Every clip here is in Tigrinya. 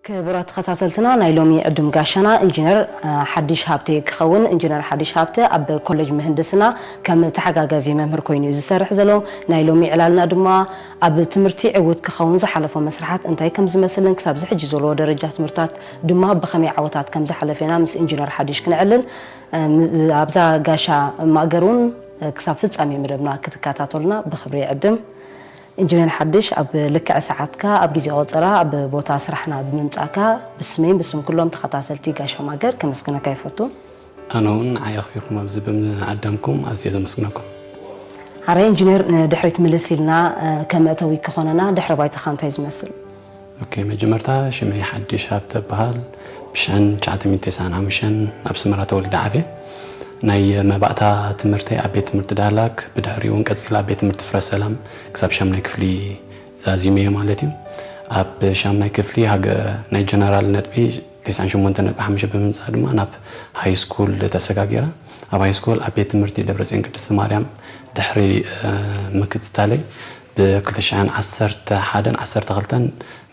ክቡራት ተኸታተልትና፣ ናይ ሎሚ ዕዱም ጋሻና ኢንጂነር ሓድሽ ሃብተ ክኸውን። ኢንጂነር ሓድሽ ሃብተ ኣብ ኮሌጅ ምህንድስና ከም ተሓጋጋዚ መምህር ኮይኑ እዩ ዝሰርሕ ዘሎ። ናይ ሎሚ ዕላልና ድማ ኣብ ትምህርቲ ዕውት ክኸውን ዝሓለፎ መስርሓት እንታይ ከም ዝመስልን ክሳብ ዝሕጂ ዘለዎ ደረጃ ትምህርታት ድማ ብኸመይ ዓወታት ከም ዝሓለፈ ኢና ምስ ኢንጂነር ሓድሽ ክንዕልል። ኣብዛ ጋሻ ማእገር እውን ክሳብ ፍጻሜ መደብና ክትከታተሉና ብኽብሪ ይዕድም። ኢንጂነር ሓድሽ፣ ኣብ ልክዕ ሰዓትካ ኣብ ግዜ ቆጸራ ኣብ ቦታ ስራሕና ብምምጻእካ ብስመይን ብስም ኩሎም ተኸታተልቲ ጋሻ ማእገር ከመስግነካ ይፈቱ። ኣነ እውን ንዓይ ኣኽቢርኩም ኣብዚ ብምዕዳምኩም ኣዝየ ዘመስግነኩም። ሓራይ ኢንጂነር፣ ንድሕሪት ምልስ ኢልና፣ ከመእተዊ ክኾነና ድሕሪ ባይታኻ እንታይ ዝመስል? ኦኬ፣ መጀመርታ ሽመይ ሓድሽ ሃብተ እበሃል። ብሽሕን ትሽዓተ ሚእትን ተስዓን ሓሙሽተን ኣብ ስመራ ተወልደ ዓብየ። ናይ መባእታ ትምህርተይ ኣብ ቤት ትምህርቲ ዳህላክ፣ ብድሕሪኡ እውን ቀጺለ ኣብ ቤት ትምህርቲ ፍረ ሰላም ክሳብ ሻምናይ ክፍሊ ዛዚመዮ ማለት እዩ። ኣብ ሻምናይ ክፍሊ ናይ ጀነራል ነጥቢ ተስዓን ሸሞንተ ነጥቢ ሓሙሽተ ብምምፃእ ድማ ናብ ሃይ ስኩል ተሰጋጊረ። ኣብ ሃይ ስኩል ኣብ ቤት ትምህርቲ ደብረፅዮን ቅድስቲ ማርያም ድሕሪ ምክትታለይ ብ ክልተ ሽሕን ዓሰርተ ሓደን ዓሰርተ ክልተን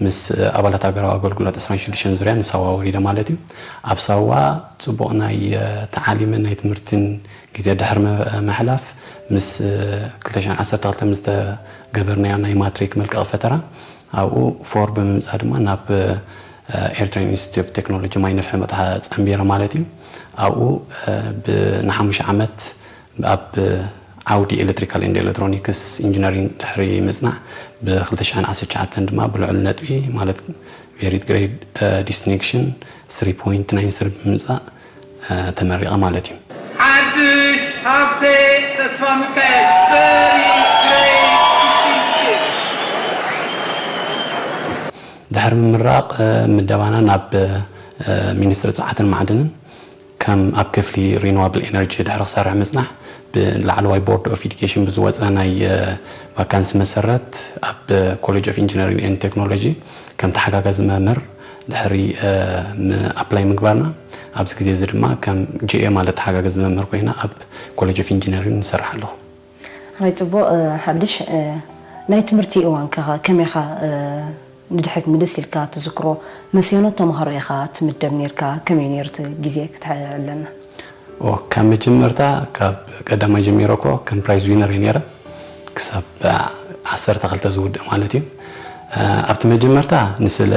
ምስ ኣባላት ሃገራዊ ኣገልግሎት ዕስራን ሽዱሽተን ዙርያ ንሳዋ ወሪደ ማለት እዩ። ኣብ ሳዋ ፅቡቕ ናይ ተዓሊምን ናይ ትምህርትን ግዜ ድሕሪ ምሕላፍ ምስ ክልተ ሽሕን ዓሰርተ ክልተን ምስ ዝተገበርናዮ ናይ ማትሪክ መልቀቒ ፈተራ ኣብኡ ፎር ብምምፃእ ድማ ናብ ኤርትራን ኢንስቲትዩት ኦፍ ቴክኖሎጂ ማይ ነፍሒ መጥሓ ፀንቢረ ማለት እዩ። ኣብኡ ንሓሙሽተ ዓመት ኣብ ዓውዲ ኤሌክትሪካል ኤንድ ኤሌክትሮኒክስ ኢንጂነሪንግ ድሕሪ ምፅናዕ ብ ክልተ ሽሕን ዓሰርተ ትሽዓተን ድማ ብልዑል ነጥቢ ማለት ሜሪት ግሬድ ዲስቲንክሽን ስሪ ፖይንት ናይን ስሪ ብምምፃእ ተመሪቐ ማለት እዩ። ሓድሽ ሃብተ ተስፋሚካኤል፣ very great distinction። ድሕሪ ምምራቕ ምደባና ናብ ሚኒስትሪ ጸዓትን ማዕድንን ከም ኣብ ክፍሊ ሪኒዋብል ኤነርጂ ድሕሪ ክሰርሕ ምጽናሕ ብላዕለዋይ ቦርድ ኦፍ ኤዱኬሽን ብዝወጸ ናይ ቫካንሲ መሰረት ኣብ ኮሌጅ ኦፍ ኢንጂነሪንግ ኤንድ ቴክኖሎጂ ከም ተሓጋጋዚ መምህር ድሕሪ ኣፕላይ ምግባርና ኣብዚ ግዜ እዚ ድማ ከም ጂኤ ማለት ተሓጋጋዚ መምህር ኮይና ኣብ ኮሌጅ ኦፍ ኢንጂነሪንግ ንሰርሕ ኣለኹ። ራይ ጽቡቕ። ሓድሽ ናይ ትምህርቲ እዋንካ ከመይ ኢኻ ንድሕሪት ምልስ ኢልካ ትዝክሮ? መሰኖት ተምሃሮ ኢኻ ትምደብ ነርካ? ከመይ ነይሩ እቲ ግዜ ክትሕብረና? ካብ መጀመርታ ካብ ቀዳማይ ጀሚረ እኮ ከም ፕራይዝ ዊነር እየ ነይረ ክሳብ ዓሰርተ ክልተ ዝውድእ ማለት እዩ። ኣብቲ መጀመርታ ንስለ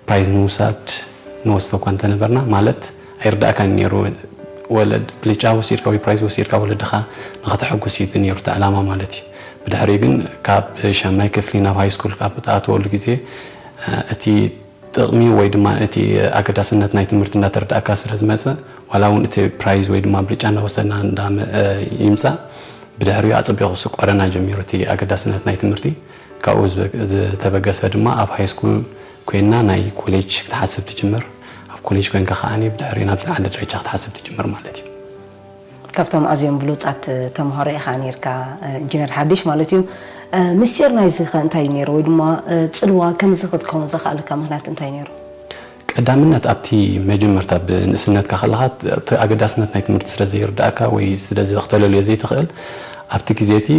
ፕራይዝ ንምውሳድ ንወስዶ እኳ እንተነበርና ማለት ኣይርዳእካን ነይሩ። ወለድ ብልጫ ወሲድካ ወይ ፕራይዝ ወሲድካ ወለድኻ ንኸተሐጉስ እዩ ነይሩ እቲ ዕላማ ማለት እዩ። ብድሕሪኡ ግን ካብ ሻምናይ ክፍሊ ናብ ሃይ ስኩል ካብ እትኣትወሉ ግዜ እቲ ጥቕሚ ወይ ድማ እቲ ኣገዳስነት ናይ ትምህርቲ እንዳተረዳእካ ስለ ዝመፅእ ዋላ እውን እቲ ፕራይዝ ወይ ድማ ብልጫ እንዳወሰድና እንዳ ይምፃእ ብድሕሪኡ ኣፀቢቑ ክስቆረና ጀሚሩ እቲ ኣገዳስነት ናይ ትምህርቲ። ካብኡ ዝተበገሰ ድማ ኣብ ሃይ ስኩል ኮይና ናይ ኮሌጅ ክትሓስብ ትጅምር። ኣብ ኮሌጅ ኮይንካ ከዓኒ ብድሕሪ ናብ ዝለዓለ ደረጃ ክትሓስብ ትጅምር ማለት እዩ። ካብቶም ኣዝዮም ብሉጻት ተምሃሮ ኢኻ ነርካ ኢንጂነር ሓድሽ ማለት እዩ። ምስጢር ናይዚ ከ እንታይ ነይሩ ወይ ድማ ጽልዋ ከምዚ ክትከውን ዘኽኣለካ ምኽንያት እንታይ ነይሩ? ቀዳምነት ኣብቲ መጀመርታ ብንእስነትካ ከለኻ እቲ ኣገዳስነት ናይ ትምህርቲ ስለ ዘይርዳእካ ወይ ስለ ክተለልዮ ዘይትኽእል ኣብቲ ግዜ እቲ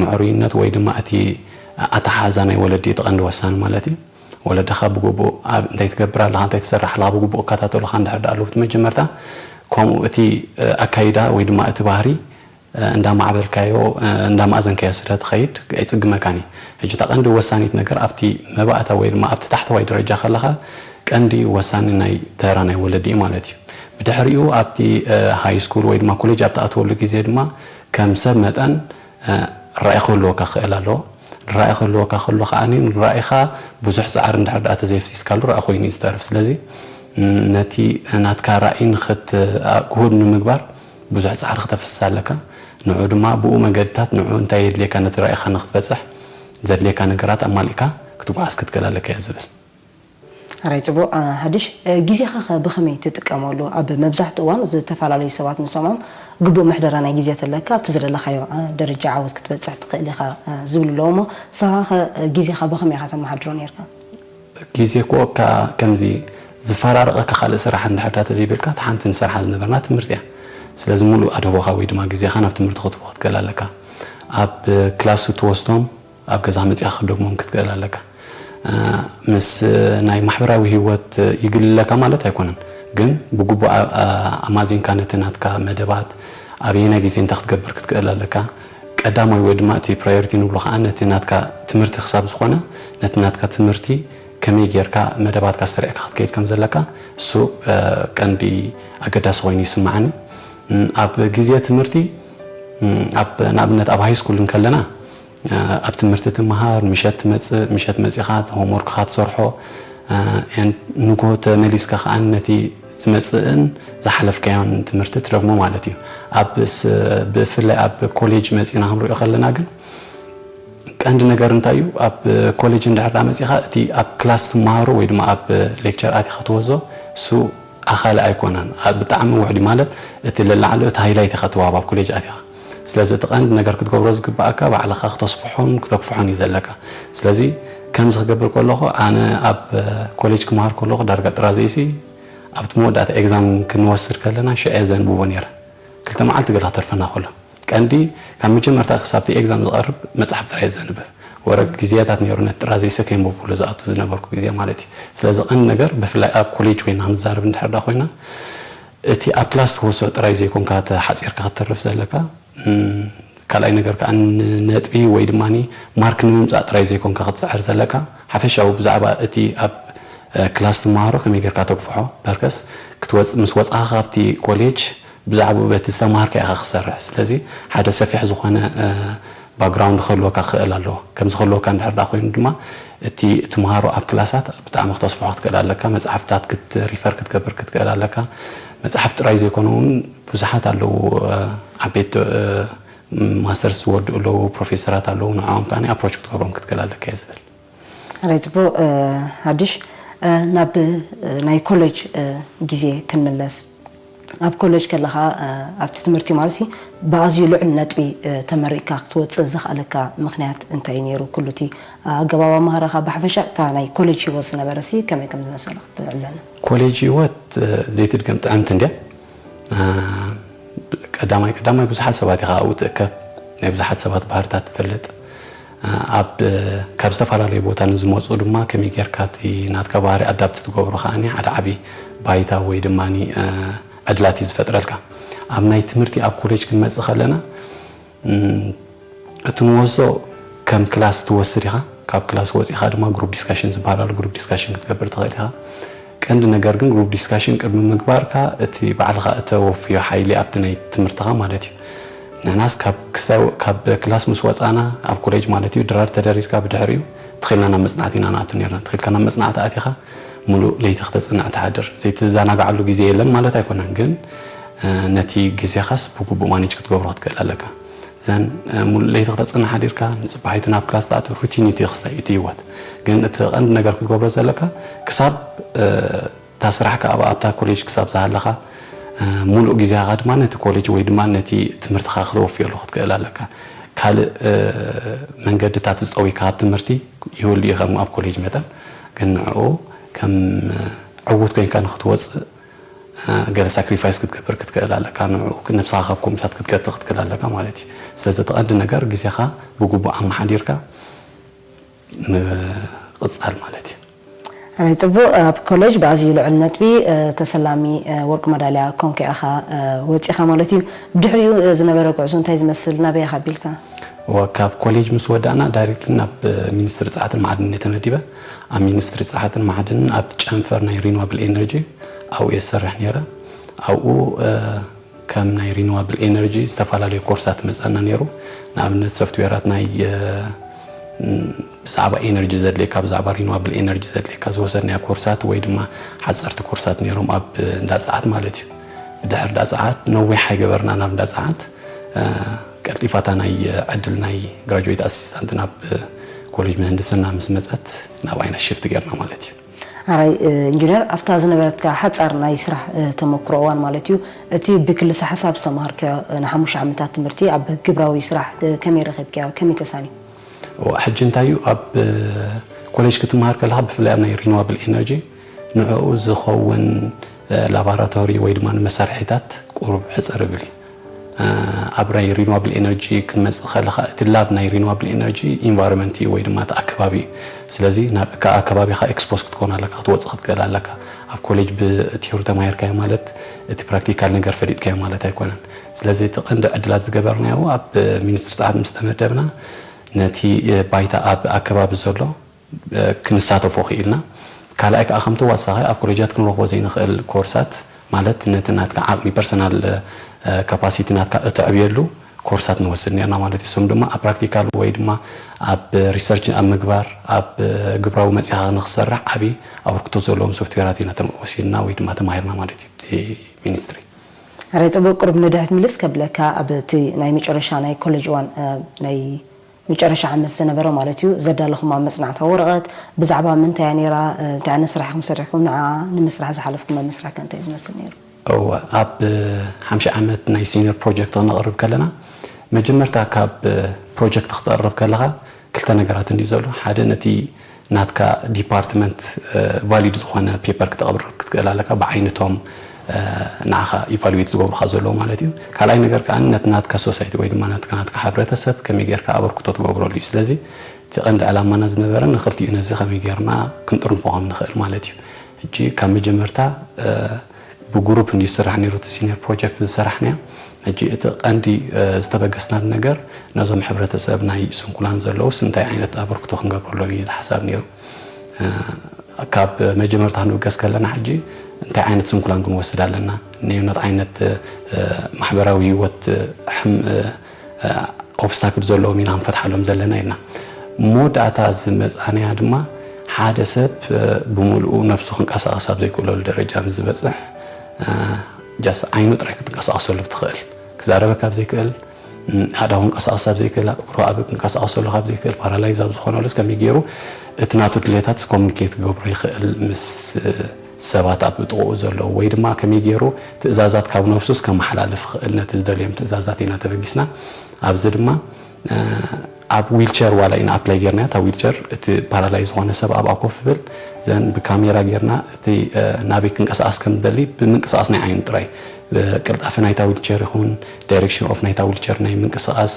ምዕሩይነት ወይ ድማ እቲ ኣተሓሕዛ ናይ ወለዲ እቲ ቀንዲ ወሳኒ ማለት እዩ። ወለድኻ ብግቡእ እንታይ ትገብር ኣለኻ እንታይ ትሰርሕ ኣለኻ ብግቡእ ክከታተሉኻ እንድሕር ደኣ ኣለዉ እቲ መጀመርታ ከምኡ እቲ ኣካይዳ ወይ ድማ እቲ ባህሪ እንዳማዕበልካዮ እንዳማእዘንካዮ ስለ ትኸይድ ኣይፅግመካን እዩ። ሕጂ እታ ቀንዲ ወሳኒት ነገር ኣብቲ መባእታ ወይ ድማ ኣብቲ ታሕተዋይ ደረጃ ከለኻ ቀንዲ ወሳኒ ናይ ተራ ናይ ወለዲ እዩ ማለት እዩ። ብድሕሪኡ ኣብቲ ሃይ ስኩል ወይ ድማ ኮሌጅ ኣብ ትኣትወሉ ግዜ ድማ ከም ሰብ መጠን ራኢ ክህልወካ ክኽእል ኣለዎ። ራኢ ክህልወካ ከሎ ከዓኒ ንራኢኻ ብዙሕ ፃዕሪ እንድሕር ደኣ ተዘይፍሲስካሉ ራኢ ኮይኑ እዩ ዝተርፍ። ስለዚ ነቲ ናትካ ራኢ ንክት ግሁድ ንምግባር ብዙሕ ፃዕሪ ክተፍስስ ኣለካ። ንዑ ድማ ብኡ መገድታት ንዑ እንታይ የድልየካ ነቲ ራኢኻ ንክትበፅሕ ዘድልየካ ነገራት ኣማሊእካ ክትጓዓዝ ክትክእል ኣለካ እየ ዝብል። ኣራይ ጽቡቕ። ሓድሽ፣ ግዜኻ ኸ ብኸመይ ትጥቀመሉ? ኣብ መብዛሕትኡ እዋን ዝተፈላለዩ ሰባት ንሰምዖም ግቡእ ምሕደራ ናይ ግዜ ተለካ ኣብቲ ዝደለኻዮ ደረጃ ዓወት ክትበጽሕ ትኽእል ኢኻ ዝብሉ ኣለዉ እሞ ንስኻ ኸ ግዜኻ ብኸመይ ኢኻ ተመሓድሮ ነርካ? ግዜ እኮ ከምዚ ዝፈራረቐካ ካልእ ስራሕ እንድሕር ዳ ተዘይብልካ እታ ሓንቲ ንሰርሓ ዝነበርና ትምህርቲ እያ። ስለዚ ሙሉእ ኣድህቦኻ ወይ ድማ ግዜኻ ናብ ትምህርቲ ክትቦ ክትክእል ኣለካ። ኣብ ክላስ እትወስዶም ኣብ ገዛኻ መጺኻ ክትደግሞም ክትክእል ኣለካ። ምስ ናይ ማሕበራዊ ህይወት ይግልለካ ማለት ኣይኮነን፣ ግን ብግቡእ ኣማዚንካ ነቲ ናትካ መደባት ኣበየናይ ግዜ እንታይ ክትገብር ክትክእል ኣለካ። ቀዳማይ ወይ ድማ እቲ ፕራዮሪቲ ንብሎ ከዓ ነቲ ናትካ ትምህርቲ ክሳብ ዝኾነ፣ ነቲ ናትካ ትምህርቲ ከመይ ጌርካ መደባትካ ሰሪዕካ ክትከይድ ከም ዘለካ፣ እሱ ቀንዲ ኣገዳሲ ኮይኑ ይስምዓኒ። ኣብ ግዜ ትምህርቲ፣ ኣብ ንኣብነት ኣብ ሃይ ስኩል እንከለና፣ ኣብ ትምህርቲ ትመሃር፣ ምሸት ትመጽእ፣ ምሸት መጺኻ ሆምወርክኻ ትሰርሖ፣ ንጎ ተመሊስካ ከዓ ነቲ ዝመጽእን ዝሓለፍካዮን ትምህርቲ ትደግሞ ማለት እዩ። ኣብ ብፍላይ ኣብ ኮሌጅ መጺና ክንሪኦ ከለና ግን፣ ቀንዲ ነገር እንታይ እዩ? ኣብ ኮሌጅ እንድሕር ዳ መጺኻ፣ እቲ ኣብ ክላስ ትመሃሮ ወይ ድማ ኣብ ሌክቸር ኣቲኻ ትወዞ፣ እሱ ኣኻሊ ኣይኮነን። ብጣዕሚ ውሕድ ማለት፣ እቲ ለላዕሉ፣ እቲ ሃይላይት ኢኻ ትዋሃብ ኣብ ኮሌጅ ኣቲኻ። ስለዚ እቲ ቀንዲ ነገር ክትገብሮ ዝግባኣካ፣ ባዕልኻ ክተስፍሖን ክተግፍሖን እዩ ዘለካ። ስለዚ ከምዚ ክገብር ከለኹ፣ ኣነ ኣብ ኮሌጅ ክመሃር ከለኹ ዳርጋ ጥራዘይሲ ኣብቲ መወዳእታ ኤግዛም ክንወስድ ከለና ሽዐ ዘንብቦ ነይረ። ክልተ መዓልቲ ገለ ክተርፈና ከሎ፣ ቀንዲ ካብ መጀመርታ ክሳብ እቲ ኤግዛም ዝቐርብ መጽሓፍ ጥራይ ዘንብብ። ወረ ግዜታት ነይሩ ነቲ ጥራዘይሰ ከይንበብኩሉ ዝኣቱ ዝነበርኩ ግዜ ማለት እዩ። ስለዚ ቀንዲ ነገር ብፍላይ ኣብ ኮሌጅ ኮይና ክንዛረብ እንድሕር ዳ ኮይና፣ እቲ ኣብ ክላስ ትወስኦ ጥራይ ዘይኮንካ ተሓጺርካ ክትተርፍ ዘለካ፣ ካልኣይ ነገር ከዓ ነጥቢ ወይ ድማ ማርክ ንምምፃእ ጥራይ ዘይኮንካ ክትፅዕር ዘለካ፣ ሓፈሻዊ ብዛዕባ እቲ ኣብ ክላስ ትመሃሮ ከመይ ጌርካ ተግፍሖ፣ በርከስ ክትወፅእ ምስ ወፃኻ ካብቲ ኮሌጅ ብዛዕባ በቲ ዝተማሃርካ ኢኻ ክሰርሕ። ስለዚ ሓደ ሰፊሕ ዝኾነ ባክግራውንድ ክህልወካ ክኽእል ኣለዎ። ከምዚ ክህልወካ እንድሕር ዳ ኮይኑ ድማ እቲ ትምሃሮ ኣብ ክላሳት ብጣዕሚ ክተስፍሖ ክትክእል ኣለካ። መፅሓፍታት ክትሪፈር ክትገብር ክትክእል ኣለካ። መፅሓፍ ጥራይ ዘይኮነ እውን ብዙሓት ኣለዉ፣ ዓበይቲ ማስተርስ ዝወድኡ ኣለዉ፣ ፕሮፌሰራት ኣለዉ፣ ንዕኦም ከዓ ኣፕሮች ክትገብሮም ክትክእል ኣለካ እየ ዝብል። ራይ ፅቡቅ። ሓድሽ ናብ ናይ ኮሌጅ ግዜ ክንምለስ። ኣብ ኮሌጅ ከለኻ ኣብቲ ትምህርቲ ማለት ብኣዝዩ ልዑል ነጥቢ ተመሪቅካ ክትወፅእ ዘኽኣለካ ምክንያት እንታይ ነይሩ? ኩሉ እቲ ኣገባብ ኣመሃራኻ ብሓፈሻ እታ ናይ ኮሌጅ ህይወት ዝነበረ ሲ ከመይ ከም ዝመሰለ ክትብለና። ኮሌጅ ህይወት ዘይትድገም ጥዕምቲ እንድያ። ቀዳማይ ቀዳማይ ብዙሓት ሰባት ኢኻ ኣብኡ ትእከብ፣ ናይ ብዙሓት ሰባት ባህርታት ትፈልጥ። ኣብ ካብ ዝተፈላለዩ ቦታ ንዝመፁ ድማ ከመይ ጌርካ እቲ ናትካ ባህሪ ኣዳፕት ትገብሮ ከዓኒ ሓደ ዓቢ ባይታ ወይ ድማ ዕድላት እዩ ዝፈጥረልካ። ኣብ ናይ ትምህርቲ ኣብ ኮሌጅ ክንመፅእ ከለና እቲ ንወስዶ ከም ክላስ ትወስድ ኢኻ። ካብ ክላስ ወፂኻ ድማ ግሩፕ ዲስካሽን ዝበሃል ኣሎ፣ ግሩፕ ዲስካሽን ክትገብር ትኽእል ኢኻ። ቀንዲ ነገር ግን ግሩፕ ዲስካሽን ቅድሚ ምግባርካ እቲ ባዕልኻ እተወፍዮ ሓይሊ ኣብቲ ናይ ትምህርትኻ ማለት እዩ። ንሕናስ ካብ ክስታይ ካብ ክላስ ምስ ወፃና ኣብ ኮሌጅ ማለት እዩ ድራር ተደሪርካ ብድሕሪኡ ተኺልና ናብ መፅናዕቲ ኢና ንኣቱ ነርና። ተኺልካ ናብ መፅናዕቲ ኣቲኻ ሙሉእ ለይቲ ክተፅንዕ ትሓድር። ዘይትዘናግዓሉ ግዜ የለን ማለት ኣይኮነን፣ ግን ነቲ ግዜኻስ ብግቡእ ማኔጅ ክትገብሮ ክትክእል ኣለካ። እዘን ሙሉእ ለይቲ ክተፅንሕ ሓዲርካ ንፅባሒቱ ናብ ክላስ ትኣቱ ሩቲን እዩ እቲ ክስታይ እቲ ህይወት። ግን እቲ ቀንዲ ነገር ክትገብሮ ዘለካ ክሳብ እታ ስራሕካ ኣብ ኣብታ ኮሌጅ ክሳብ ዝሃለኻ ሙሉእ ግዜኻ ድማ ነቲ ኮሌጅ ወይ ድማ ነቲ ትምህርትኻ ክተወፍየሉ ክትክእል ኣለካ። ካልእ መንገድታት ዝጠዊካ ካብ ትምህርቲ ይህሉ እዩ ከም ኣብ ኮሌጅ መጠን፣ ግን ንዕኡ ከም ዕዉት ኮይንካ ንክትወፅእ ገለ ሳክሪፋይስ ክትገብር ክትክእል ኣለካ። ንዕኡ ነብስኻ ካብ ከምኡታት ክትገትእ ክትክእል ኣለካ ማለት እዩ። ስለዚ እቲ ቀንዲ ነገር ግዜኻ ብግቡእ ኣመሓዲርካ ምቕፃል ማለት እዩ። ኣይ ፅቡቅ። ኣብ ኮሌጅ ብኣዝዩ ልዑል ነጥቢ ተሰላሚ ወርቂ መዳልያ ኮንካ ኢኻ ወፂኻ ማለት እዩ። ብድሕሪኡ ዝነበረ ጉዕዞ እንታይ ዝመስል፣ ናበይ ኢኻ ኣቢልካ? ካብ ኮሌጅ ምስ ወዳእና ዳይሬክትሊ ናብ ሚኒስትሪ ፃዕትን ማዕድንን እየ ተመዲበ። ኣብ ሚኒስትሪ ፃዕትን ማዕድንን ኣብ ጨንፈር ናይ ሪኒዋብል ኤነርጂ ኣብኡ እየ ዝሰርሕ ነይረ። ኣብኡ ከም ናይ ሪኒዋብል ኤነርጂ ዝተፈላለዩ ኮርሳት መፀና ነይሩ። ንኣብነት ሶፍትዌራት ናይ ብዛዕባ ኤነርጂ ዘድልየካ ብዛዕባ ሪኒዋብል ኤነርጂ ዘድልየካ ዝወሰድናዮ ኮርሳት ወይ ድማ ሓፀርቲ ኮርሳት ነይሮም ኣብ እንዳ ፀዓት ማለት እዩ። ብድሕር እንዳ ፀዓት ነዊሕ ኣይገበርና ናብ እንዳ ፀዓት ቀልጢፋታ ናይ ዕድል ናይ ግራጁዌት ኣሲስታንት ናብ ኮሌጅ ምህንድስና ምስ መፀት ናብኣ ኢና ሽፍት ጌርና ማለት እዩ። ኣራይ ኢንጂነር፣ ኣብታ ዝነበረትካ ሓጻር ናይ ስራሕ ተመክሮ እዋን ማለት እዩ፣ እቲ ብክልሰ ሓሳብ ዝተማሃርካዮ ንሓሙሽተ ዓመታት ትምህርቲ ኣብ ግብራዊ ስራሕ ከመይ ረኺብካዮ? ከመይ ተሳንዩ? ሕጂ እንታይ እዩ ኣብ ኮሌጅ ክትመሃር ከለኻ ብፍላይ ኣብ ናይ ሪኒዋብል ኤነርጂ ንዕኡ ዝኸውን ላባራቶሪ ወይ ድማ ንመሳርሒታት ቁሩብ ሕጽር ይብል እዩ። ኣብ ናይ ሪኒዋብል ኤነርጂ ክትመፅእ ከለኻ እቲ ላብ ናይ ሪኒዋብል ኤነርጂ ኢንቫይሮንመንት እዩ ወይ ድማ እቲ ኣከባቢ እዩ። ስለዚ ናብ ካብ ኣከባቢኻ ኤክስፖዝ ክትኮን ኣለካ፣ ክትወፅእ ክትክእል ኣለካ። ኣብ ኮሌጅ ብቲዮሪ ተማሂርካዮ ማለት እቲ ፕራክቲካል ነገር ፈሊጥካዮ ማለት ኣይኮነን። ስለዚ እቲ ቀንዲ ዕድላት ዝገበርናዮ ኣብ ሚኒስትሪ ፀዓት ምስ ተመደብና ነቲ ባይታ ኣብ ኣከባቢ ዘሎ ክንሳተፎ ክኢልና። ካልኣይ ከዓ ከምቲ ዋሳኺ ኣብ ኮሌጃት ክንረኽቦ ዘይንኽእል ኮርሳት ማለት ነቲ ናትካ ዓቕሚ ፐርሰናል ካፓሲቲ ናትካ እተዕብየሉ ኮርሳት ንወስድ ነርና ማለት እዩ። እሶም ድማ ኣብ ፕራክቲካል ወይ ድማ ኣብ ሪሰርች ኣብ ምግባር ኣብ ግብራዊ መፂኻ ንክሰርሕ ዓብዪ ኣበርክቶ ዘለዎም ሶፍትዌራት ኢና ተም- ወሲድና ወይ ድማ ተማሂርና ማለት እዩ። እቲ ሚኒስትሪ ሕራይ ጽቡቅ። ቁሩብ ንድሕሪት ምልስ ከብለካ፣ ኣብ እቲ ናይ መጨረሻ ናይ ኮሌጅ እዋን፣ እ፣ ናይ መጨረሻ ዓመት ዝነበረ ማለት እዩ፣ ዘዳለኹማ መጽናዕታዊ ወረቐት ብዛዕባ ምንታይ እያ ነይራ? እ፣ እንታይ ዓይነት ስራሕ ኢኹም ሰሪሕኩም ንዓ? ንምስራሕ ዝሓለፍኩሞ መስርሕ ከ እንታይ ዝመስል ነይሩ? እወ፣ ኣብ ሓምሻይ ዓመት ናይ ሲኒየር ፕሮጀክት ክነቕርብ ከለና፣ መጀመርታ ካብ ፕሮጀክት ክተቕርብ ከለኻ ክልተ ነገራት እንድዩ ዘሎ። ሓደ ነቲ ናትካ ዲፓርትመንት ቫሊድ ዝኾነ ፔፐር ክተቕርብ ክትክእል ኣለካ፣ ብዓይነቶም ንዓኻ ኢቫሉዌት ዝገብሩኻ ዘለዉ ማለት እዩ። ካልኣይ ነገር ከዓ ነቲ ናትካ ሶሳይቲ ወይ ድማ ናትካ ናትካ ሕብረተሰብ ከመይ ጌርካ ኣበርክቶ ትገብረሉ እዩ። ስለዚ እቲ ቀንዲ ዕላማና ዝነበረ ንኽልቲኡ ነዚ ከመይ ጌርና ክንጥርንፎ ከም ንኽእል ማለት እዩ። ሕጂ ካብ መጀመርታ ብግሩፕ እንድዩ ዝስራሕ ነይሩ እቲ ሲኒየር ፕሮጀክት ዝሰራሕናዮ። ሕጂ እቲ ቀንዲ ዝተበገስናሉ ነገር ነዞም ሕብረተሰብ ናይ ስንኩላን ዘለዉስ እንታይ ዓይነት ኣበርክቶ ክንገብረሎም እዩ እቲ ሓሳብ ነይሩ። ካብ መጀመርታ ክንብገስ ከለና ሕጂ እንታይ ዓይነት ስንኩላን ክንወስድ ኣለና፣ ነየኖት ዓይነት ማሕበራዊ ህይወት ሕም ኦብስታክል ዘለዎም ኢና ክንፈትሓሎም ዘለና ኢልና። መወዳእታ ዝመፃናያ ድማ ሓደ ሰብ ብምልኡ ነብሱ ክንቀሳቐስ ኣብ ዘይክእለሉ ደረጃ ምስ ዝበፅሕ ጃስ ዓይኑ ጥራይ ክትንቀሳቐሰሉ ብትኽእል፣ ክዛረበካ ኣብ ዘይክእል፣ ኣእዳው ክንቀሳቐስ ኣብ ዘይክእል፣ እግሩ ኣብ ክንቀሳቐሰሉ ካብ ዘይክእል፣ ፓራላይዝ ኣብ ዝኾነሉስ ከመይ ገይሩ እቲ ናቱ ድሌታት ኮሚኒኬት ክገብሮ ይኽእል ምስ ሰባት ኣብ ጥቕኡ ዘለዉ ወይ ድማ ከመይ ገይሩ ትእዛዛት ካብ ነብሱስ ከመሓላልፍ ይኽእል፣ ነቲ ዝደልዮም ትእዛዛት ኢና ተበጊስና። ኣብዚ ድማ ኣብ ዊልቸር ዋላ ኢና ኣፕላይ ጌርና፣ እታ ዊልቸር እቲ ፓራላይዝ ዝኾነ ሰብ ኣብኣ ኮፍ ይብል፣ ዘን ብካሜራ ጌርና እቲ ናበይ ክንቀሳቐስ ከም ዝደሊ ብምንቅስቓስ ናይ ዓይኑ ጥራይ ቅልጣፈ ናይታ ዊልቸር ይኹን ዳይሬክሽን ኦፍ ናይታ ዊልቸር ናይ ምንቅስቓስ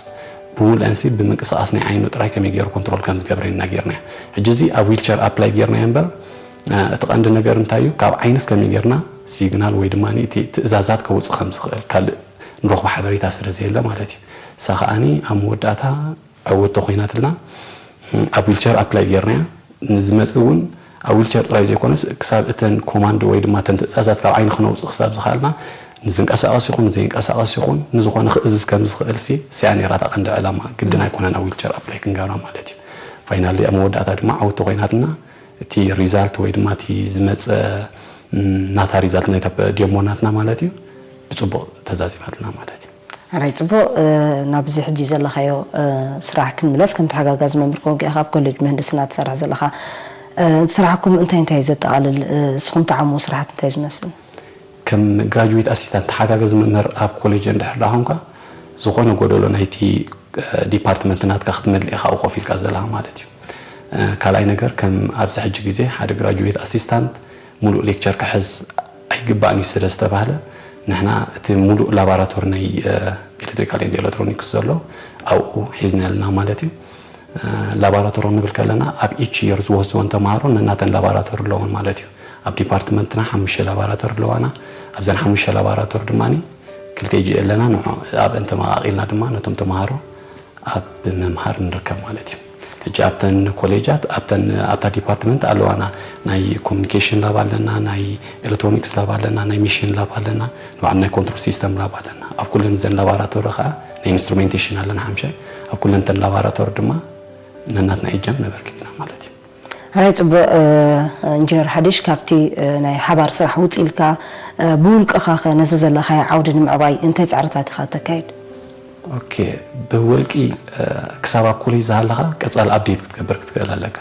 ብምልአንሲ ብምንቅስቓስ ናይ ዓይኑ ጥራይ ከመይ ገይሩ ኮንትሮል ከም ዝገብረና ጌርና። ሕጂ እዚ ኣብ ዊልቸር ኣፕላይ ጌርናዮ እምበር እቲ ቀንዲ ነገር እንታይ እዩ፣ ካብ ዓይንስ ከመይ ጌርና ሲግናል ወይ ድማ እቲ ትእዛዛት ከውፅእ ከም ዝኽእል ካልእ ንረኽቦ ሓበሬታ ስለ ዘየለ ማለት እዩ። እሳ ከዓኒ ኣብ መወዳእታ ዕውትቲ ኮይናትልና ኣብ ዊልቸር ኣፕላይ ጌርናያ። ንዝመፅእ እውን ኣብ ዊልቸር ጥራይ ዘይኮነስ ክሳብ እተን ኮማንድ ወይ ድማ እተን ትእዛዛት ካብ ዓይኒ ክነውፅእ ክሳብ ዝኸኣልና ንዝንቀሳቐስ ይኹን ንዘይንቀሳቐስ ይኹን ንዝኾነ ክእዝዝ ከም ዝኽእል ሲ እሲኣ ነይራ እታ ቀንዲ ዕላማ። ግድን ኣይኮነን ኣብ ዊልቸር ኣፕላይ ክንገብራ ማለት እዩ። ፋይናሊ ኣብ መወዳእታ ድማ ዕውትቲ ኮይናትና እቲ ሪዛልት ወይ ድማ እቲ ዝመፀ ናታ ሪዛልት ናይታ ዴሞ ናትና ማለት እዩ ብፅቡቕ ተዛዚማትና ማለት እዩ። ሕራይ ፅቡቕ። ናብዚ ሕጂ ዘለኻዮ ስራሕ ክንምለስ፣ ከም ተሓጋጋዚ መምህር ኮንካ ኢኻ ኣብ ኮሌጅ ምህንድስና ትሰርሕ ዘለኻ። ስራሕኩም እንታይ እንታይ እዩ ዘጠቓልል? ንስኹም ትዓምዎ ስራሓት እንታይ ዝመስል? ከም ግራጁዌት ኣሲስታንት ተሓጋጋዚ መምህር ኣብ ኮሌጅ እንድሕር ደኣ ኾንካ ዝኾነ ጎደሎ ናይቲ ዲፓርትመንት ናትካ ክትመልእ ኢኻ ኣብኡ ኮፍ ኢልካ ዘለኻ ማለት እዩ። ካልኣይ ነገር ከም ኣብዚ ሕጂ ግዜ ሓደ ግራጁዌት ኣሲስታንት ሙሉእ ሌክቸር ክሕዝ ኣይግባእን እዩ ስለ ዝተባህለ ንሕና እቲ ሙሉእ ላባራቶሪ ናይ ኤሌክትሪካል ኤንድ ኤሌክትሮኒክስ ዘሎ ኣብኡ ሒዝና ኣለና ማለት እዩ። ላባራቶሪ ክንብል ከለና ኣብ ኢች የር ዝወስድወን ተምሃሮ ነናተን ላባራቶሪ ኣለወን ማለት እዩ። ኣብ ዲፓርትመንትና ሓሙሽተ ላባራቶሪ ኣለዋና። ኣብዘን ሓሙሽተ ላባራቶሪ ድማ ክልተ ጂ ኣለና። ኣብአን ተመቓቒልና ድማ ነቶም ተምሃሮ ኣብ ምምሃር ንርከብ ማለት እዩ። ሕጂ ኣብተን ኮሌጃት ኣብተን ኣብታ ዲፓርትመንት ኣለዋና ናይ ኮሚኒኬሽን ላብ ኣለና፣ ናይ ኤሌክትሮኒክስ ላብ ኣለና፣ ናይ ሚሽን ላብ ኣለና፣ ንባዕሉ ናይ ኮንትሮል ሲስተም ላብ ኣለና። ኣብ ኩለን እዘን ላባራቶሪ ከዓ ናይ ኢንስትሩሜንቴሽን ኣለና ሓምሻይ። ኣብ ኩለን እተን ላባራቶሪ ድማ ነናትና እጃም ነበርክት ኢና ማለት እዩ። ሕራይ ፅቡቕ። ኢንጂነር ሓዲሽ፣ ካብቲ ናይ ሓባር ስራሕ ውፅእ ኢልካ ብውልቅኻ ኸ ነዚ ዘለኻዮ ዓውዲ ንምዕባይ እንታይ ፃዕርታት ኢኻ እተካይድ? ኦኬ፣ ብውልቂ ክሳብ ኣብ ኮሌጅ ዝሃለኻ ቀፃሊ ኣፕዴት ክትገብር ክትክእል ኣለካ።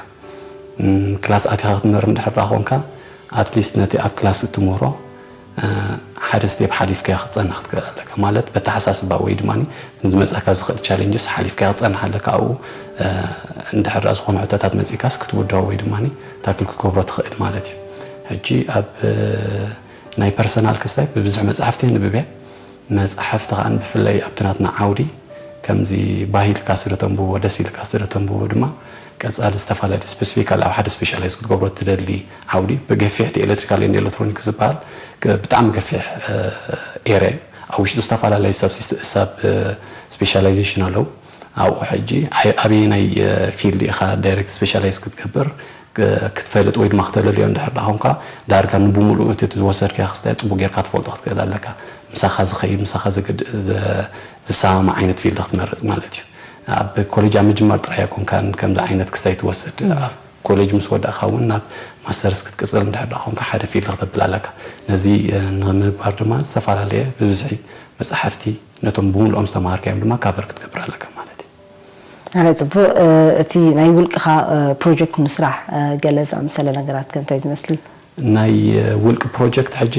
ክላስ ኣቲኻ ክትምህር እንድሕር ደኣ ኮንካ ኣትሊስት ነቲ ኣብ ክላስ እትምህሮ ሓደ ስቴፕ ሓሊፍካዮ ክትፀንሕ ክትክእል ኣለካ። ማለት በተሓሳስባ ወይ ድማ ንዝመፃካ ዝኽእል ቻሌንጅስ ሓሊፍካዮ ክትፀንሕ ኣለካ። ኣብኡ እንድሕር ደኣ ዝኾኑ ሕቶታት መፂእካስ ክትውድኦ ወይ ድማ ታክል ክትገብሮ ትኽእል ማለት እዩ። ሕጂ ኣብ ናይ ፐርሰናል ክስታይ ብብዝሒ መፅሓፍቲ የንብብ እየ። መጻሕፍቲ ከኣ ብፍላይ ኣብቲ ናትና ዓውዲ ከምዚ ባህ ኢልካ ስለ ተንብቦ፣ ደስ ኢልካ ስለ ተንብቦ ድማ ቀጻሊ ዝተፈላለዩ ስፔሲፊካሊ ኣብ ሓደ ስፔሻላይዝ ክትገብሮ ትደሊ ዓውዲ ብገፊሕ እቲ ኤሌክትሪካል ኤንድ ኤሌክትሮኒክስ ዝበሃል ክ- ብጣዕሚ ገፊሕ ኤሪያ እዩ። ኣብ ውሽጡ ዝተፈላለዩ ሰብ ስፔሻላይዜሽን ኣለዉ። ኣብኡ ሕጂ ኣይ- ኣበየናይ ፊልድ ኢኻ ዳይሬክት ስፔሻላይዝ ክትገብር ክትፈልጥ ወይ ድማ ክተለልዮ እንድሕር ደኣ ኮንካ ዳርጋ ንብምሉኡ እቲ ዝወሰድካዮ ክስታይ ጽቡቅ ጌርካ ትፈልጦ ክትክእል ኣለካ። ምሳኻ ዝኸይድ ምሳኻ ዝግድ- ዘ- ዝሰማማዕ ዓይነት ፊልድ ክትመርጽ ማለት እዩ። ኣብ ኮሌጅ ኣብ ምጅማር ጥራይ ኣይኮንካን ከምዚ ዓይነት ክስታይ ትወስድ። ኣብ ኮሌጅ ምስ ወዳእካ እውን ናብ ማስተርስ ክትቅጽል እንድሕር ደኣ ኮንካ ሓደ ፊልድ ክተብል ኣለካ። ነዚ ንምግባር ድማ ዝተፈላለየ ብብዝሒ መጻሕፍቲ ነቶም ብምሉኦም ዝተማሃርካዮም ድማ ካቨር ክትገብር ኣለካ ማለት እዩ። ኣነ ጽቡቕ። እቲ ናይ ውልቅኻ ፕሮጀክት ምስራሕ ገለ ዝኣመሰለ ነገራት ከ እንታይ ዝመስል? ናይ ውልቂ ፕሮጀክት ሕጂ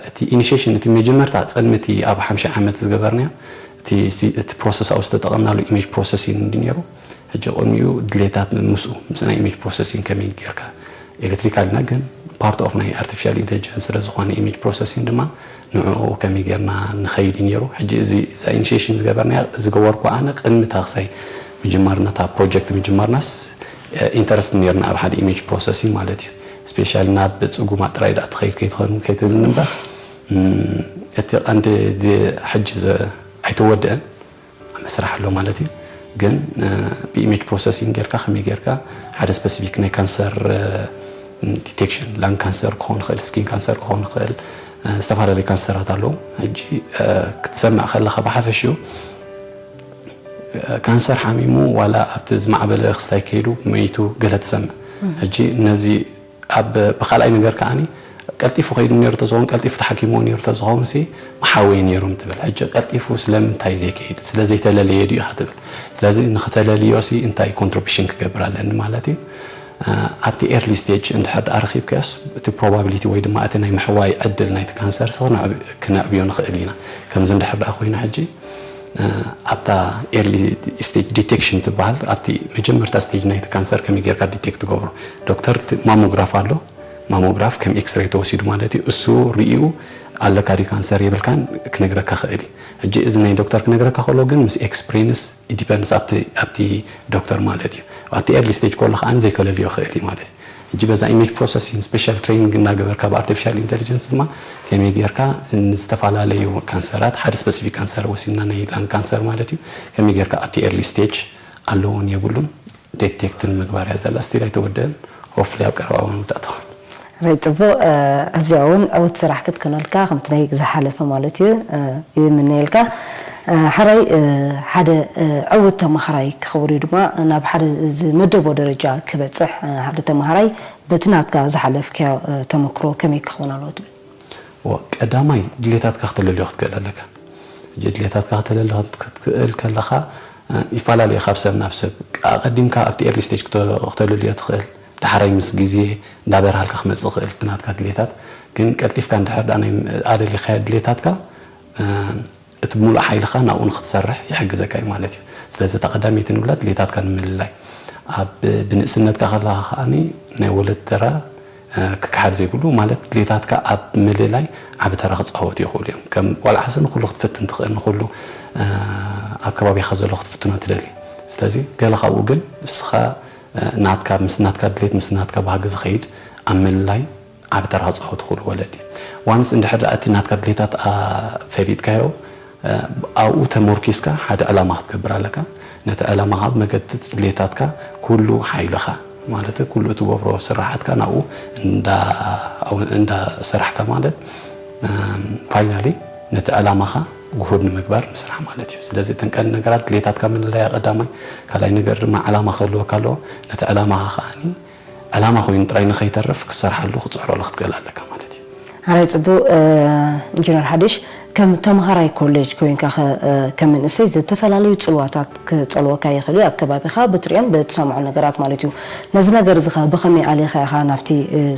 እቲ ኢኒሽሽን እቲ መጀመርታ ቅድሚ እቲ ኣብ ሓምሻይ ዓመት ዝገበርናዮ እቲ ፕሮሰስ ኣብኡ ዝተጠቐምናሉ ኢሜጅ ፕሮሰሲንግ እንዲ ነይሩ። ሕጂ ቅድሚኡ ድሌታት ምስኡ ምስ ናይ ኢሜጅ ፕሮሰሲንግ ከመይ ጌርካ ኤሌክትሪካል ኢና ግን ፓርት ኦፍ ናይ ኣርቲፊሻል ኢንቴሊጀንስ ስለ ዝኾነ ኢሜጅ ፕሮሰሲንግ ድማ ንዕኡ ከመይ ጌርና ንኸይድ እዩ ነይሩ። ሕጂ እዚ እዛ ኢኒሽሽን ዝገበርና ዝገበርኩ ኣነ ቅድሚ ታክሳይ ምጅማርና እታ ፕሮጀክት ምጅማርናስ ኢንተረስት ነርና ኣብ ሓደ ኢሜጅ ፕሮሰሲንግ ማለት እዩ። ስፔሻሊ ናብ ጽጉማት ጥራይ ደኣ ትኸይድ ከይትኸውን ከይትብል እምበር እቲ ቀንዲ ሕጂ ኣይተወድአን። መስራሕ ኣሎ ማለት እዩ። ግን ብኢሜጅ ፕሮሰሲንግ ጌርካ ከመይ ጌርካ ሓደ ስፐሲፊክ ናይ ካንሰር ዲቴክሽን ላንግ ካንሰር ክኾን ይኽእል፣ ስኪን ካንሰር ክኾን ይኽእል፣ ዝተፈላለዩ ካንሰራት ኣለዉ። ሕጂ ክትሰምዕ ከለኻ ብሓፈሽኡ ካንሰር ሓሚሙ ዋላ ኣብቲ ዝማዕበለ ክስታይ ከይዱ መይቱ ገለ ትሰምዕ። ሕጂ ነዚ ኣብ ብኻልኣይ ነገር ከዓኒ ቀልጢፉ ከይዱ ነይሩ ተዝኸውን ቀልጢፉ ተሓኪምዎ ነይሩ ተዝኸውን ሲ መሓወየ ነይሩ ትብል። ሕጂ ቀልጢፉ ስለምንታይ ዘይከይድ ስለ ዘይተለለየ ድዩ ኢኻ ትብል። ስለዚ ንክተለልዮ ሲ እንታይ ኮንትሪቢሽን ክገብር ኣለኒ ማለት እዩ። ኣብቲ ኤርሊ ስቴጅ እንድሕር ደኣ ረኺብካዮስ እቲ ፕሮባቢሊቲ ወይ ድማ እቲ ናይ ምሕዋይ ዕድል ናይቲ ካንሰር ሲ ክነዕብዮ ንኽእል ኢና። ከምዚ እንድሕር ደኣ ኮይኑ ሕጂ ኣብታ ኤርሊ ስቴጅ ዲቴክሽን ትበሃል ኣብቲ መጀመርታ ስቴጅ ናይቲ ካንሰር ከመይ ጌርካ ዲቴክት ትገብሮ? ዶክተር ማሞግራፍ ኣሎ። ማሞግራፍ ከም ኤክስሬ ተወሲዱ ማለት እዩ። እሱ ርእዩ ኣለካ ድዩ ካንሰር የብልካን ክነግረካ ክእል እዩ። ሕጂ እዚ ናይ ዶክተር ክነግረካ ከሎ ግን ምስ ኤክስፕሪንስ ዲፐንድስ ኣብቲ ዶክተር ማለት እዩ። ኣብቲ ኤርሊ ስቴጅ ከሎ ከዓ ዘይከለልዮ ክእል እዩ ማለት እዩ። ሕጂ በዛ ኢሜጅ ፕሮሰሲንግ ስፔሻል ትሬኒንግ እናገበርካ ብኣርቲፊሻል ኢንቴሊጀንስ ድማ ከመይ ጌርካ ንዝተፈላለዩ ካንሰራት ሓደ ስፐሲፊክ ካንሰር ወሲድና ናይ ላንግ ካንሰር ማለት እዩ ከመይ ጌርካ ኣብቲ ኤርሊ ስቴጅ ኣለዎን የብሉን ዴቴክትን ምግባር እያ ዘላ ስቲል ኣይተወደአን ሆፍሊ ኣብ ቀረባ እውን ውዳእ ትኸውን። ራይ ጽቡቕ። ኣብዚኣ እውን ዕውት ስራሕ ክትከነልካ ከምቲ ናይ ዝሓለፈ ማለት እዩ ይምነየልካ። ሓራይ ሓደ ዕውት ተማሃራይ ክኸውን እዩ ድማ ናብ ሓደ ዝመደቦ ደረጃ ክበፅሕ ሓደ ተማሃራይ በቲ ናትካ ዝሓለፍካዮ ተመክሮ ከመይ ክኸውን ኣለዎ ትብል? ቀዳማይ ድሌታትካ ክተለልዮ ክትክእል ኣለካ። ሕጂ ድሌታትካ ክተለልዮ ክትክእል ከለኻ ይፈላለዩ ካብ ሰብ ናብ ሰብ። ኣቐዲምካ ኣብቲ ኤርሊ ስቴጅ ክተልልዮ ትኽእል፣ ዳሕራይ ምስ ግዜ እንዳበርሃልካ ክመጽእ ይኽእል እቲ ናትካ ድሌታት። ግን ቀልጢፍካ እንድሕር ደኣ ናይ ኣደሊኻዮ ድሌታትካ እቲ ብምሉእ ሓይልኻ ናብኡ ንክትሰርሕ ይሕግዘካ እዩ ማለት እዩ። ስለዚ እታ ቀዳመይቲ ንብላ ድሌታትካ ንምልላይ ኣብ ብንእስነትካ ከለኻ ከኣ ናይ ወለድ ተራ ክከሓድ ዘይብሉ ማለት ድሌታትካ ኣብ ምልላይ ዓቢ ተራ ክጻወቱ ይኽእሉ እዮም። ከም ቆልዓ ሲ ንኹሉ ክትፍትን ትኽእል ንኹሉ ኣብ ከባቢኻ ዘሎ ክትፍትኖ ትደሊ። ስለዚ ገለ ካብኡ ግን እስኻ ናትካ ምስ ናትካ ድሌት ምስ ናትካ ባህጊ ዝኸይድ ኣብ ምልላይ ዓቢ ተራ ክጻወት ይኽእሉ ወለዲ። ዋንስ እንድሕር ደኣ እቲ ናትካ ድሌታት ፈሊጥካዮ ኣብኡ ተመርኪስካ ሓደ ዕላማ ክትገብር ኣለካ። ነቲ ዕላማኻ ብመገዲ ድሌታትካ ኩሉ ሓይልኻ ማለት ኩሉ እትገብሮ ስራሓትካ ናብኡ እንዳሰራሕካ ማለት ፋይናሊ ነቲ ዕላማኻ ግሁድ ንምግባር ምስራሕ ማለት እዩ። ስለዚ እተን ቀንዲ ነገራት ድሌታትካ ምንላያ ቀዳማይ፣ ካልኣይ ነገር ድማ ዕላማ ክህልወካ ኣለዎ። ነቲ ዕላማኻ ከዓኒ ዕላማ ኮይኑ ጥራይ ንኸይተርፍ ክትሰርሓሉ ክትፅዕረሉ ክትክእል ኣለካ ማለት እዩ። ሓራይ ፅቡቅ። ኢንጂነር ሓዲሽ ከም ተምሃራይ ኮሌጅ ኮይንካ ከም መንእሰይ ዝተፈላለዩ ፅልዋታት ክፀልወካ ይኽእል እዩ ኣብ ከባቢኻ ብትሪኦን ብትሰምዖ ነገራት ማለት እዩ። ነዚ ነገር እዚ ብኸመይ ኣሊኻ ኢኻ ናብቲ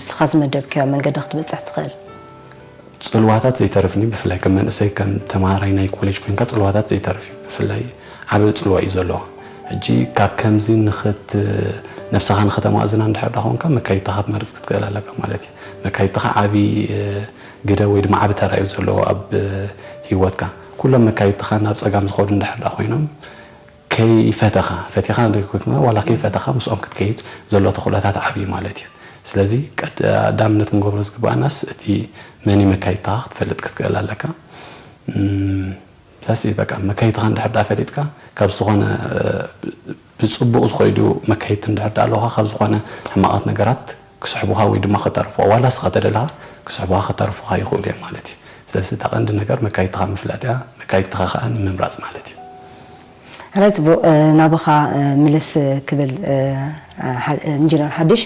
ስኻ ዝመደብካዮ መንገዲ ክትበፅሕ ትኽእል? ፅልዋታት ዘይተርፍኒ ብፍላይ ከም መንእሰይ ከም ተምሃራይ ናይ ኮሌጅ ኮይንካ ፅልዋታት ዘይተርፍ እዩ ብፍላይ ዓበ ፅልዋ እዩ ዘለዎ። ሕጂ ካብ ከምዚ ንኽት ነብስኻ ንኸተማእዝና እንድሕር ዳ ኾንካ መካይድትኻ ክትመርፅ ክትክእል ኣለካ ማለት እዩ። መካይድትኻ ዓብዪ ግደ ወይ ድማ ዓቢ ተራ እዩ ዘለዎ ኣብ ህይወትካ። ኩሎም መካይድትኻ ናብ ጸጋም ዝኸዱ እንድሕር ደኣ ኮይኖም፣ ከይፈተኻ፣ ፈቲኻ ዘይኮይንካ፣ ዋላ ከይፈተኻ ምስኦም ክትከይድ ዘሎ ተኽእሎታት ዓብዪ ማለት እዩ። ስለዚ ቀዳምነት ክንገብሮ ዝግባኣናስ እቲ መን እዩ መካይድትኻ ክትፈልጥ ክትክእል ኣለካ። እም፣ ሳሲ በቃ መካይድትኻ እንድሕር ደኣ ፈሊጥካ፣ ካብ ዝኾነ፣ እ፣ ብጽቡቕ ዝኸይዱ መካይድቲ እንድሕር ደኣ ኣለውኻ፣ ካብ ዝኾነ ሕማቓት ነገራት ክስሕቡኻ ወይ ድማ ከተርፉኻ፣ ዋላ ንስኻ ተደለኻ ክስሕቡኻ ከተርፉኻ ይኽእሉ እዮም ማለት እዩ። ስለዚ እታ ቀንዲ ነገር መካይድትኻ ምፍላጥ እያ፣ መካይድትኻ ከኣ ንምምራጽ ማለት እዩ። ሕራይ ጽቡቕ፣ እ፣ ናባኻ፣ እ፣ ምልስ፣ እ፣ ክብል፣ እ፣ ሓ-፣ ኢንጂነር ሓድሽ፣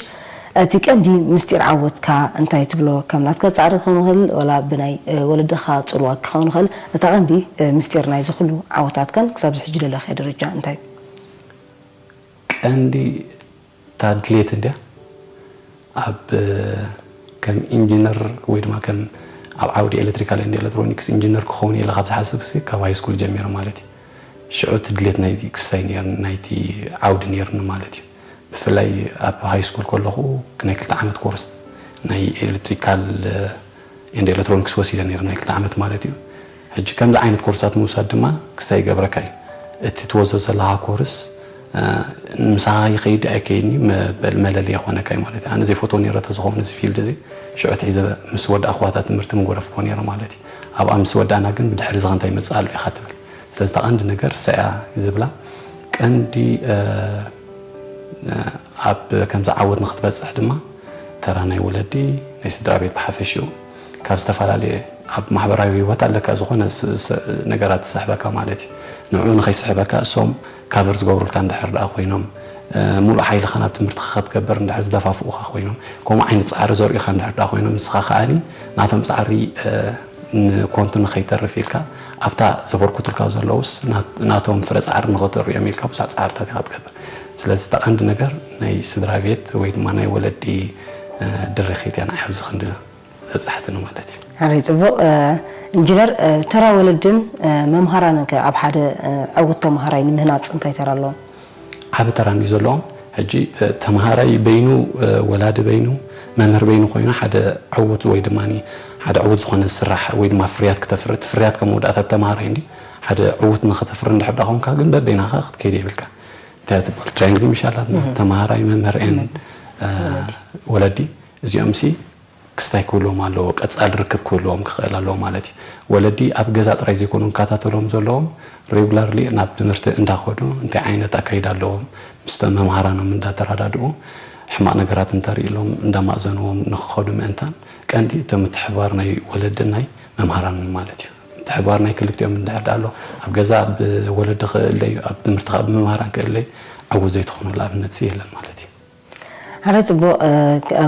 እቲ ቀንዲ ምስጢር ዓወትካ እንታይ ትብሎ? ከም ናትካ ጻዕሪ ክኸውን ይኽእል፣ ወላ ብናይ፣ እ፣ ወለድኻ ጽልዋ ክኸውን ይኽእል። እታ ቀንዲ፣ እ፣ ምስጢር ናይዚ ኩሉ ዓወታትካን ክሳብ እዚ ሕጂ ዘለኻዮ ደረጃ እንታይ እዩ? ቀንዲ እታ ድሌት እንድያ። ኣብ፣ እ፣ ከም ኢንጂነር ወይ ድማ ከም ኣብ ዓውዲ ኤሌክትሪካል ኤንድ ኤሌክትሮኒክስ ኢንጂነር ክኸውን ኢለ ካብ ዝሓስብ ሲ ካብ ሃይ ስኩል ጀሚረ ማለት እዩ። ሽዑ እቲ ድሌት ናይቲ ክስታይ ነይርኒ፣ ናይቲ ዓውዲ ነይርኒ ማለት እዩ። ብፍላይ ኣብ ሃይ ስኩል ከለኹ ናይ ክልተ ዓመት ኮርስ ናይ ኤሌክትሪካል፣ እ፣ ኤንድ ኤሌክትሮኒክስ ወሲደ ነይረ፣ ናይ ክልተ ዓመት ማለት እዩ። ሕጂ ከምዚ ዓይነት ኮርሳት ምውሳድ ድማ ክስታይ ይገብረካ እዩ። እቲ ትወስዶ ዘለኻ ኮርስ፣ እ፣ ምሳኻ ይኸይድ ኣይከይድን እዩ መበል-፣ መለለዪ ይኾነካ እዩ ማለት እዩ። ኣነ ዘይፈትዎ ነይረ ተዝኸውን እዚ ፊልድ እዚ፣ ሽዑ እቲ ሒዘ ምስ ወዳእኩዋ እታ ትምህርቲ ምጎረፍኩዎ ነይረ ማለት እዩ። ኣብኣ ምስ ወዳእና ግን ብድሕሪ እዚ ኸ እንታይ ይመጽእ ኣሎ ኢኻ ትብል። ስለዚ እታ ቀንዲ ነገር እሳ እያ ዝብላ። ቀንዲ፣ እ፣ እ፣ ኣብ ከምዚ ዓወት ንኽትበጽሕ ድማ ተራ ናይ ወለዲ፣ ናይ ስድራ ቤት ብሓፈሽኡ፣ ካብ ዝተፈላለየ ኣብ ማሕበራዊ ህይወት ኣለካ፣ ዝኾነ ስ-፣ ስ-፣ ነገራት ዝስሕበካ ማለት እዩ። ንዕኡ ንኸይስሕበካ እሶም ካቨር ዝገብሩልካ እንድሕር ደኣ ኮይኖም፣ እ፣ ሙሉእ ሓይልኻ ናብ ትምህርትኻ ክትገብር እንድሕር ዝደፋፍኡኻ ኮይኖም፣ ከምኡ ዓይነት ጻዕሪ ዘርእዩኻ እንድሕር ደኣ ኮይኖም፣ ንስኻ ከኣኒ ናቶም ጻዕሪ፣ እ፣ ንኮንቱ ንኸይተርፍ ኢልካ ኣብታ ዘበርክቱልካ ዘለውስ ናት-፣ ናቶም ፍረ ጻዕሪ ንኸተርእዮም ኢልካ ብዙሕ ጻዕርታት ኢኻ ትገብር። ስለዚ እታ ቀንዲ ነገር ናይ ስድራ ቤት ወይ ድማ ናይ ወለዲ፣ እ፣ ድርኺት እያ ንዓይ ኣብዚ ክንዲ ዘብጽሓትኒ ማለት እዩ። ሕራይ ጽቡቕ። እ፣ ኢንጂነር፣ እ፣ ተራ ወለድን፣ እ፣ መምሃራንን ከ ኣብ ሓደ፣ እ፣ ዕዉት ተምሃራይ ንምህናጽ እንታይ ተራ ኣለዎም? ዓቢ ተራ እንድዩ ዘለዎም። ሕጂ፣ እ፣ ተምሃራይ በይኑ፣ እ፣ ወላዲ በይኑ፣ መምህር በይኑ ኮይኑ ሓደ ዕዉት ወይ ድማ ሓደ ዕዉት ዝኾነ ስራሕ ወይ ድማ ፍርያት ክተፍሪ፣ እቲ ፍርያት ከም መወዳእታ ተምሃራይ እንድዩ። ሓደ ዕዉት ንኸተፍሪ እንድሕር ደኣ ኾንካ ግን በበይናኻ ክትከይድ የብልካ። እንታይ ትበሃል ትራያንግል ምሽ ኣላትና። እህ። ተምሃራይ፣ መምህር ኤን፣ እህ። እ፣ ወለዲ። ወለዲ እዚኦም ሲ ክስታይ ክህልዎም ኣለዎ፣ ቀጻሊ ርክብ ክህልዎም ክኽእል ኣለዎ ማለት እዩ። ወለዲ ኣብ ገዛ ጥራይ ዘይኮኑ ክከታተሎም ዘለዎም፣ ሬጉላርሊ ናብ ትምህርቲ እንዳኸዱ እንታይ ዓይነት ኣካይዳ ኣለዎም፣ ምስቶም መምሃራኖም እንዳተረዳድኡ፣ ሕማቕ ነገራት እንተርእይሎም እንዳማእዘንዎም ንኽኸዱ ምእንታን፣ ቀንዲ እቲ ምትሕብባር ናይ ወለድን ናይ መምሃራንን ማለት እዩ። ምትሕብባር ናይ ክልቲኦም እንድሕር ደኣ ኣሎ፣ ኣብ ገዛ ብወለዲ ክእለዩ፣ ኣብ ትምህርቲ ከኣ ብመምሃራን ክእለዩ፣ ዕዉት ዘይትኾነሉ ኣብነት ሲ የለን ማለት እዩ። ሕራይ ጽቡቕ፣ እ፣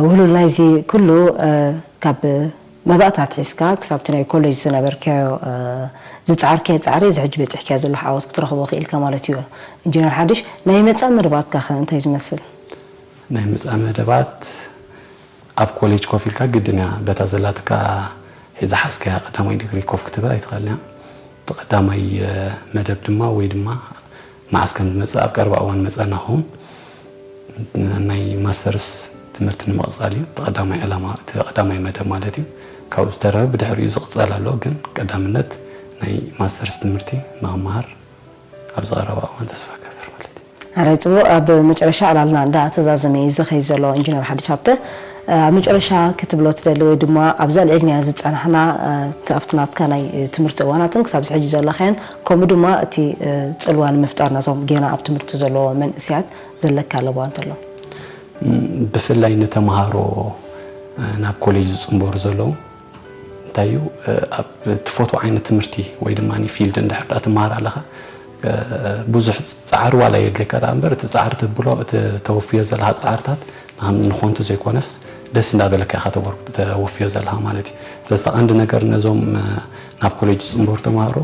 ውህሉል ናይዚ ኩሉ፣ እ፣ ካብ መባእታ ኣትሒዝካ ክሳብ እቲ ናይ ኮሌጅ ዝነበርካዮ፣ እ፣ ዝጸዓርካዮ ጻዕሪ፣ እዚ ሕጂ በጺሕካዮ ዘለኻ ዓወት ክትረኽቦ ክኢልካ ማለት እዩ። ኢንጂነር ሓድሽ፣ ናይ መጻኢ መደባትካ ከ እንታይ ዝመስል? ናይ መጻኢ መደባት ኣብ ኮሌጅ ኮፍ ኢልካ ግድን እያ በታ ዘላትካ ሒዛ ሓዝካያ ቀዳማይ ዲግሪ ኮፍ ክትብል ኣይትኽእልን እያ። እቲ ቀዳማይ፣ እ፣ መደብ ድማ ወይ ድማ መዓስ ከም ዝመጽእ ኣብ ቀረባ እዋን መጸና ኸውን ናይ ማስተርስ ትምህርቲ ንምቕጻል እዩ። እቲ ቀዳማይ ዕላማ፣ እቲ ቀዳማይ መደብ ማለት እዩ። ካብኡ ዝተረፈ ብድሕሪኡ ዝቕጸል ኣሎ፣ ግን ቀዳምነት ናይ ማስተርስ ትምህርቲ ንኽመሃር ኣብ ዝቐረባ እዋን ተስፋ እገብር ማለት እዩ። ሕራይ ጽቡቕ፣ ኣብ መጨረሻ ዕላልና እንዳ ተዛዘመ እዩ ዝኸይድ ዘሎ ኢንጂነር ሓድሽ ሃብተ። ኣብ መጨረሻ ክትብሎ ትደሊ ወይ ድማ ኣብዛ ኣልዒልናያ ዝጸናሕና፣ ኣብቲ ናትካ ናይ ትምህርቲ እዋናትን ክሳብ ሕጂ ዘለኻዮን፣ ከምኡ ድማ እቲ ጽልዋ ንምፍጣር ነቶም ጌና ኣብ ትምህርቲ ዘለዉ መንእሰያት ዘለካ ለበዋ እንተሎ? ም፣ ብፍላይ ንተምሃሮ፣ ናብ ኮሌጅ ዝጽንበሩ ዘለዉ፣ እንታይ እዩ፣ ኣብ ትፈትዎ ዓይነት ትምህርቲ ወይ ድማ ፊልድ እንድሕር ደኣ ትመሃር ኣለኻ፣ ብዙሕ ጻዕሪ ዋላ የድልየካ ደኣ እምበር፣ እቲ ጻዕሪ ትብሎ፣ እቲ ተወፍዮ ዘለኻ ጻዕርታት ንኸም-፣ ንኾንቱ ዘይኮነስ፣ ደስ እንዳበለካ ኢኻ ተወር-፣ ተወፍዮ ዘለኻ ማለት እዩ። ስለዚ፣ እቲ ቀንዲ ነገር ነዞም፣ እ፣ ናብ ኮሌጅ ዝጽንበሩ ተምሃሮ፣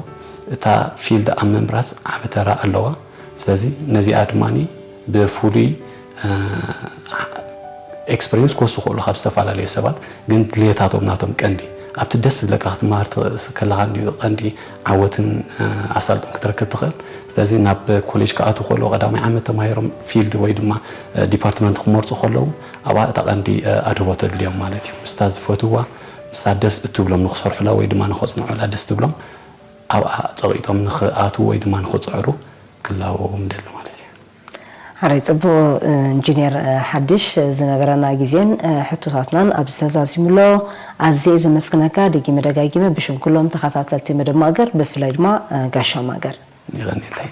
እታ ፊልድ ኣብ ምምራጽ ዓቢ ተራ ኣለዋ። ስለዚ፣ ነዚኣ ድማኒ ብፍሉይ፣ እ፣ ኤክስፐሪንስ ክወስዱ ይኽእሉ ካብ ዝተፈላለዩ ሰባት፣ ግን ድልየታቶም ናቶም ቀንዲ ኣብቲ ደስ ዝብለካ ክትመሃር ትኽእል ከለኻ እንድዩ ቀንዲ ዓወትን፣ እ፣ ኣሳልጦን ክትረክብ ትኽእል። ስለዚ ናብ ኮሌጅ ክኣትዉ ከለዉ ቀዳማይ ዓመት ተማሂሮም ፊልድ ወይ ድማ፣ እ፣ ዲፓርትመንት ክመርጹ ከለዉ ኣብኣ እታ ቀንዲ፣ እ፣ ኣድህቦ ተድልዮም ማለት እዩ። ምስታ ዝፈትውዋ፣ ምስታ ደስ እትብሎም ንኽሰርሑላ ወይ ድማ ንኸጽንዑላ ደስ ትብሎም ኣብኣ ጸቒጦም ንኽኣትዉ ወይ ድማ ንኽጽዕሩ ክላበዎም ደሊ ማለት እዩ። ሓራይ ጽቡቕ። ኢንጂነር ሓድሽ፣ ዝነበረና ግዜን ሕቶታትናን ኣብዚ ተዛዚሙ ኣሎ። ኣዝየ ዘመስግነካ ደጊመ ደጋጊመ ብሽም ኩሎም ተኸታተልቲ መደብ ማእገር፣ ብፍላይ ድማ ጋሻ ማእገር። ይቐኒለይ።